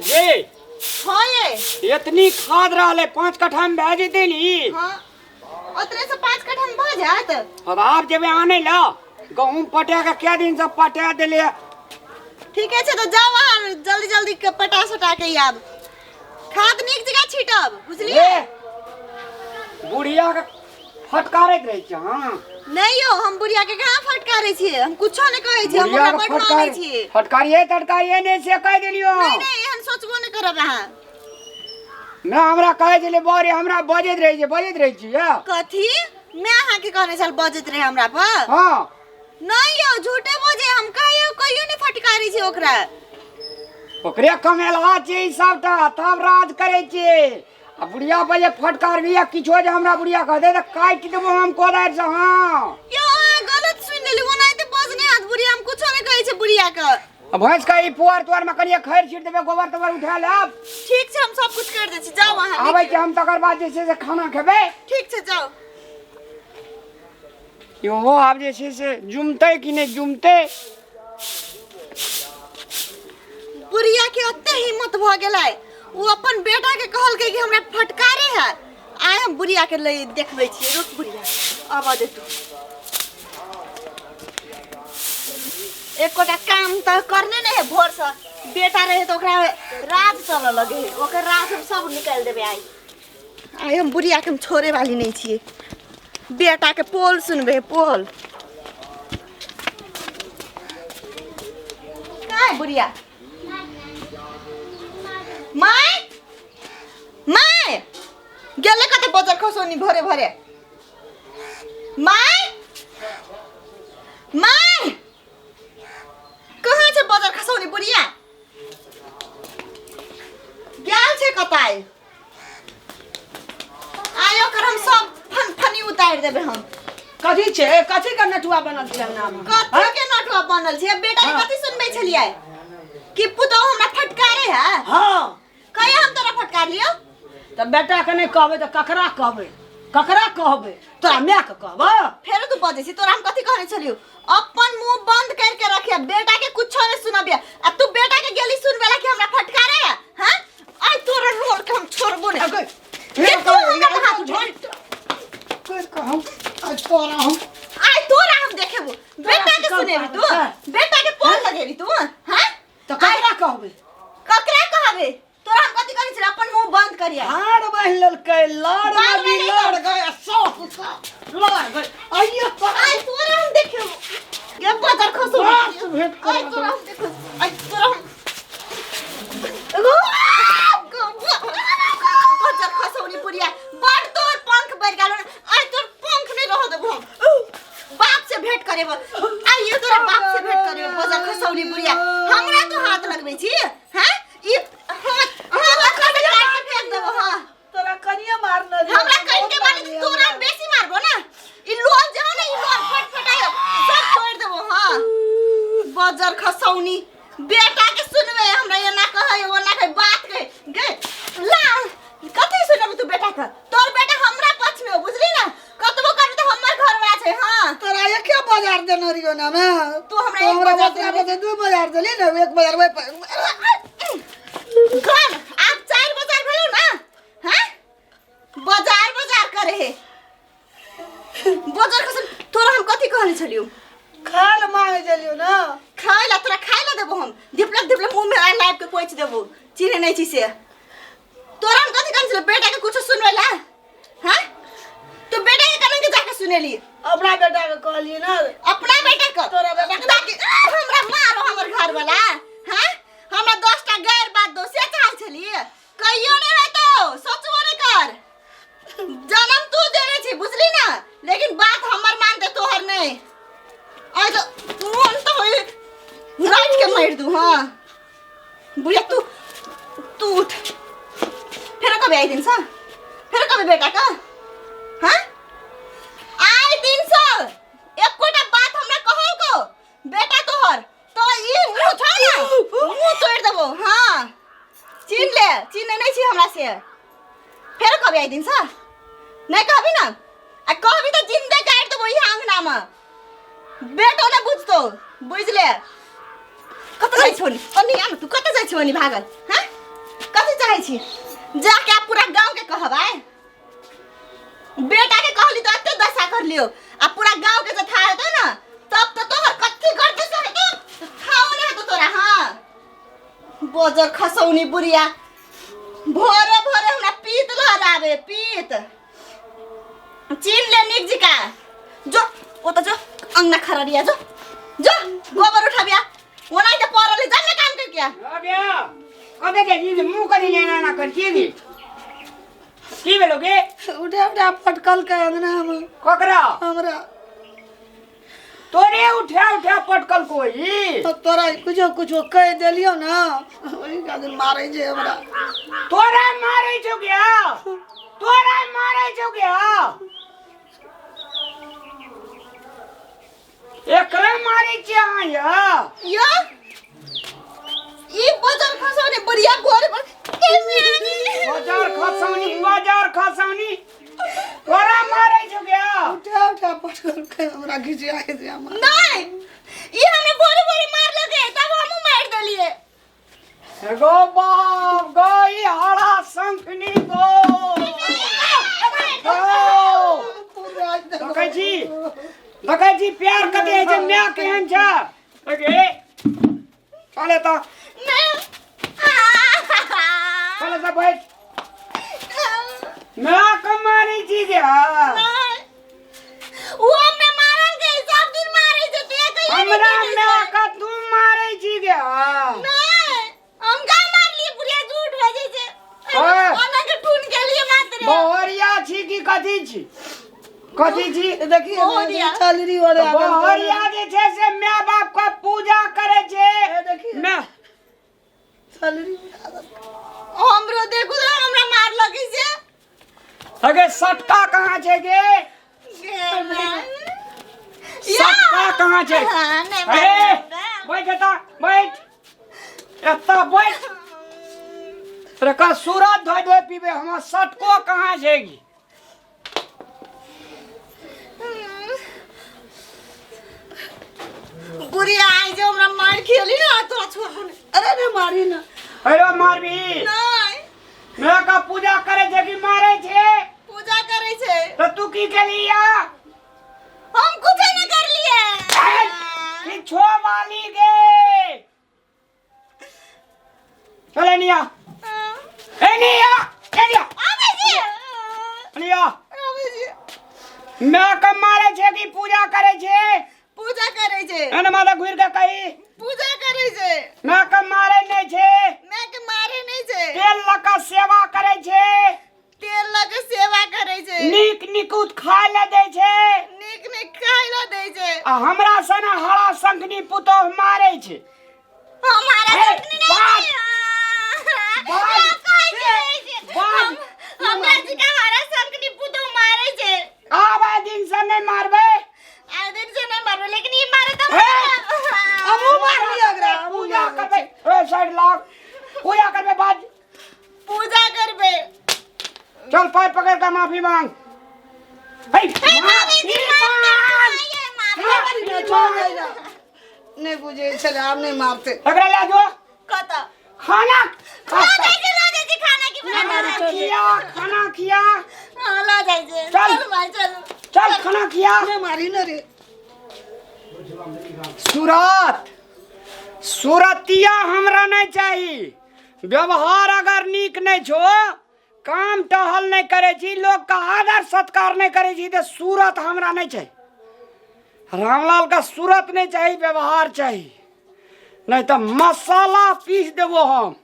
जी। हाँ ये। एतनी खाद रहले 5 कट्ठा में भए जेतै नी। हाँ ओतने से 5 कट्ठा में भऽ जायत। अब आप जेबै आनै ला गहूम पटा के कै दिन से पटा देले। ठीके छै तऽ जाउ अहाँ जल्दी जल्दी के पटा सटा के आब। खाद नीक जगह छीटब बुझलियै। ए, बुढ़िया के फटकारैत रहै छै। हाँ नहीं यौ हम बुढ़िया के कहाँ फटकारै छियै, हम कुछो नहीं कहै छियै, हम बुढ़िया ओकरा के बड मानै फटकार छियै। फटकारिये तटकारिये नहि से कहि देलियौ। नहीं नहीं एहन सोचबो नहीं करब अहाँ। ना हमरा कहै छलै बड़े हमरा बजैत रहै छै, बजैत रहै छियै। कथी मैं अहाँ के कहने छल बजैत रहे हमरा पर? हाँ। नहीं यौ झूठे बजे, हम कहियो कहियो नहीं फटकारै छियै ओकरा। ओकरे कमेलहा छै ई सबटा तब राज करै छै। आ बुढ़िया पर जे फटकारबी या किछो जे हमरा बुढ़िया कहतै तऽ काटि देबो हम कोदारि से। हाँ यौ अहाँ गलत सुनि लेली, ओनाहिते बजने हाथ बुढ़िया, हम कुछो नहीं कहै छियै बुढ़िया के। आ भैंस के ई पुआर तुआर में कनिए खैर छीट देबै, गोबर तोबर उठा लेब। ठीक छै हम सब कुछ कर दै छी, जाउ अहाँ। आबै छी हम तकर बाद जे छै से खाना खेबै। ठीक छै जाउ। इहो आब जे छै से जुमतै कि नहि जुमतै। बुढ़िया के ओते हिम्मत भऽ गेलै, ओ अपन बेटा के कहलकै कि हमरा फटकारे है। आइ हम बुढ़िया के ले देखबै छियै। रुक बुढ़िया आबऽ दे तू, एकोटा काम तऽ करने नहि है भोर से। बेटा रहे तऽ ओकरा राज चलऽ लगे है, ओकर राज हम सब निकालि देबै आइ। आइ हम बुढ़िया के हम छोड़े वाली नहीं छियै, बेटा के पोल सुनबै पोल। कहाँ है बुढ़िया? My my गेले कते बजर खसौनी भरे भरे। My my कहाँ छै बजर खसौनी बुढ़िया? गेल छै कतऽ? आइ ओकर हम सब फन फनी उतारि देबै हम। कथी छै, कथी के नटुआ बनल छै अंगना में? कथी के नटुआ बनल छै? बेटा के कथी सुनबै छलियै कि पुतोह हमरा फटकारे है? हाँ। कहिया हम तोरा फटकार लियौ? तऽ बेटा के नहि कहबै तऽ ककरा कहबै? ककरा कहबै? तोरा माय के कहबै? फेर तू बजै छी, तोरा हम कथी कहने छलियौ? अपन मुंह बंद करके रखिया, बेटा के कुछो नहीं सुनबिया। आ तू बेटा के गेली सुनबे ला कि हमरा फटकारे है? हां आई तोरा रोल के हम छोड़बो नहीं। अगे, ये तू हमरा हाथ उठा। कर कहूं, आज तोरा हम। आई तोरा हम देखेबो। बेटा के सुनेबी तू? बेटा के पोल लगेबी तू? हां तऽ ककरा कहबै? ककरा कहबै? तोरा हम कथी कहै छियै? अपन मुंह बंद करिया। हार बान्हि लेलकै, लड़ बाल नबी बान्हि लड़ गए, सौख लड़ गए। आइयो तोरा आई तोरा हम देखेबो। ये बजर खसो। बाप से भेंट आई करबा। तोरा हम देखो। आई तोरा हम बजर खसौनी पुरिया बड़ तोर पंख बढ़ गेल। आई तोर पंख नहीं रह देबो हम। बाप से भेंट करेबो। आइयो तोरा बाप से भेंट करेबो। बजर खसौनी पुरिया हमरा तो हाथ लगबै छी? हैं ई हाथ हाथ काट के फेंक देबो। हां तोरा कनिया मारने रहियो। हमरा कहि के मारे त तोरा हम बेसी मारबो ना। ई लोल जे हो ना, ई लोल फट फटाई सब तोड़ देबो। हां बजर खसौनी बेटा के सुनबे हमरा एना कहै ओना कहै बात कहे गे ला कथी सुनबे तू बेटा के? तोर बेटा हमरा पक्ष में हो, बुझली ना? कतबो करबी त हमर घर वाला छै। हां तोरा एके बाजार देने रहियो ना मैं। तू हमरा तो एक हमरा बाजार बकरा देने बजे दू बाजार देली ना, एक बाजार वही पर। घर आब 4 बाजार भेलो ना? हां बाजार बाजार करे हे बाजार खसन। तोरा हम कथी कहने छलियौ? खाय ला मांगे छलियौ ना। खाय ला तोरा खाय ला देबो हम। धिपलक धिपलक मुंह में लाइब के पोछि देबो। चिन्हे नहीं छी से। तोरा हम कथी कहने छलियौ? बेटा के कुछो सुनबै ला? हां तू बेटा के कनन के जाके सुनेली? अपना बेटा के कहलियै ना। अपना बेटा के? तोरा बेटा के। ताकि हमरा मारो हमर घर वाला। हां हमरा 10टा गैर बात दो से चाहै छलियै। कहियो नहीं हेतौ, सोचबो नहीं कर। जन्म तू देने छी बुझली ना, लेकिन बात हमर मानते तोहर नहीं। आइ तो मन तो होई रात के मार दू। हां बुढ़िया तू तू उठ। फेर कभी आई दिन सा? फेर कभी बेटा का? हां आई दिन सा एकोटा बात हमरा कहौ को बेटा तोहर तो ई मुंह छौ ना, मुंह तोड़ देबो। हां चिन्ह ले, चिन्ह नहीं छी हमरा से। फेर कभी आई दिन सा? नहीं कहबी ना? आ कहबी तो जिंदे काट देबो ई आंगना में। बेटो ने बुझतो, बुझ ले। कत जाइ छौ नि? ओनी आन तू कत जाइ छौ नि भागल? हां चाहै छी जाके आप पूरा गांव के कहबै बेटा के कहली तो एते दशा कर लियो आ पूरा गांव के जथा हेतौ ना तब तो तोहर कथी कर दशा हेतौ थाओ नहीं हेतौ तोरा हाँ बजर खसौनी बुढ़िया भोरे भोरे हमरा पीत लहरावे पीत चीन ले निक जी का जो ओ त जो अंगना खररिया जो जो गोबर उठाबिया ओनाही त परले जाने काम कर किया अबे कते के जी मुंह करी लेना ना कर की दी की भेलो गे उठा उठा पटकल के अंगना में ककरा हमरा तोरे उठा उठा पटकल कोई तो तोरा कुछो कुछो कह देलियो ना ओही खातिर मारे छै हमरा तोरा मारे छौ गया तोरा मारे छौ गया एकरा मारे छियै अहाँ या यो ई बजर खसौने बढ़िया भोरे पर के म्यानी बाजार खसौनी बाजार खसौनी तोरा मारे छौ गया उठा उठा पटकल के हमरा घिचिया दे हमरा नहीं ई हमने भोरे भोरे मार लगे तब हमहू मार देलिए गो बाप गो ई हरा शंखनी गो गो देखै छी देखै छी प्यार कते होइ छै माय केहन छै अगे चले तऽ चले तऽ बैठ माय के मारै छी गे वो हमने मारल गए सब दिन मारे छै ते कहियो नहीं हमरा मारै माय छै। के तू मारै छी गे नहीं हम का मारलिए बुढ़िया झूठ बजे छै ओए। ओना के टून के लिए मात्र बहरिया छी कि कथी छी कथी छी देखिए बहरिया। चलरी ओरे बहरिया जे छै से माय बाप के पूजा करे छै देखिए। माय चलरी हमरो देखू तो हमरा मार लगी छै अगे सटका कहाँ छै गे सटका कहाँ छै हाँ, नहीं अरे मारब। बैठ एतऽ बैठ एतऽ बैठ रे का सूरत धोइ धोइ पीबे हमर सटको कहाँ छै गे बुढ़िया आई जो हमरा मार खेली ना तोरा छोड़बो नहीं अरे ने मारी ना अरे मारबी नहीं मेरा का पूजा करे छै कि मारे छै पूजा करे छै तो तू की केली या हम कुछ नहीं कर लिए किछो वाली गे चल निया ए निया ए निया आबै छी निया आबै छी मैं के मारे छै कि पूजा करे छै पूजा करे छै एने माता घुर के कही पूजा करे छै मैं के मारे नहीं छै मैं के मारे नहीं छै तेल लगा सेवा करे छै तेल लगे सेवा करे छै नीक निकुत खाय ले दै छै नीक नीक खाय ला दै छै आ हमरा सन हरा शंखनी पुतोह मारे छै हमारा हे, शंखनी नहीं बाज! छै। बाज! लोक कहै छै, बाज! हमरा जी का हरा शंखनी पुतोह मारे छै आब आइ दिन से नहीं मारबै आइ दिन से नहीं मारबै लेकिन ई मारे तऽ हे! हमहूँ मारलियै एकरा हमहूँ पूजा मारबै। करबै ए साइड लाग पूजा करबै बाज पूजा करबै चल पैर पकड़ के माफी मांग हे, हे मामी जी माफी माफ मांग कर मारी ना, छोड़ दे ना। नहीं बुझे छले आब नहीं मारते एकरा ले जो कतऽ खाना लऽ जाइ छै लऽ जाइ छै खाना की खाना बना खिया खाना खिया हाँ लऽ जाइ छै चल। चल भाइ चल चल खाना खिया नहीं मारी ना रे सूरत सूरतिया हमरा नहीं चाही व्यवहार अगर नीक नहीं छो काम टहल नहीं करे छी लोग का आदर सत्कार नहीं करे छी तो सूरत हमरा नहीं चाही रामलाल का सूरत नहीं चाही व्यवहार चाही नहीं तो मसाला पीस देबो हम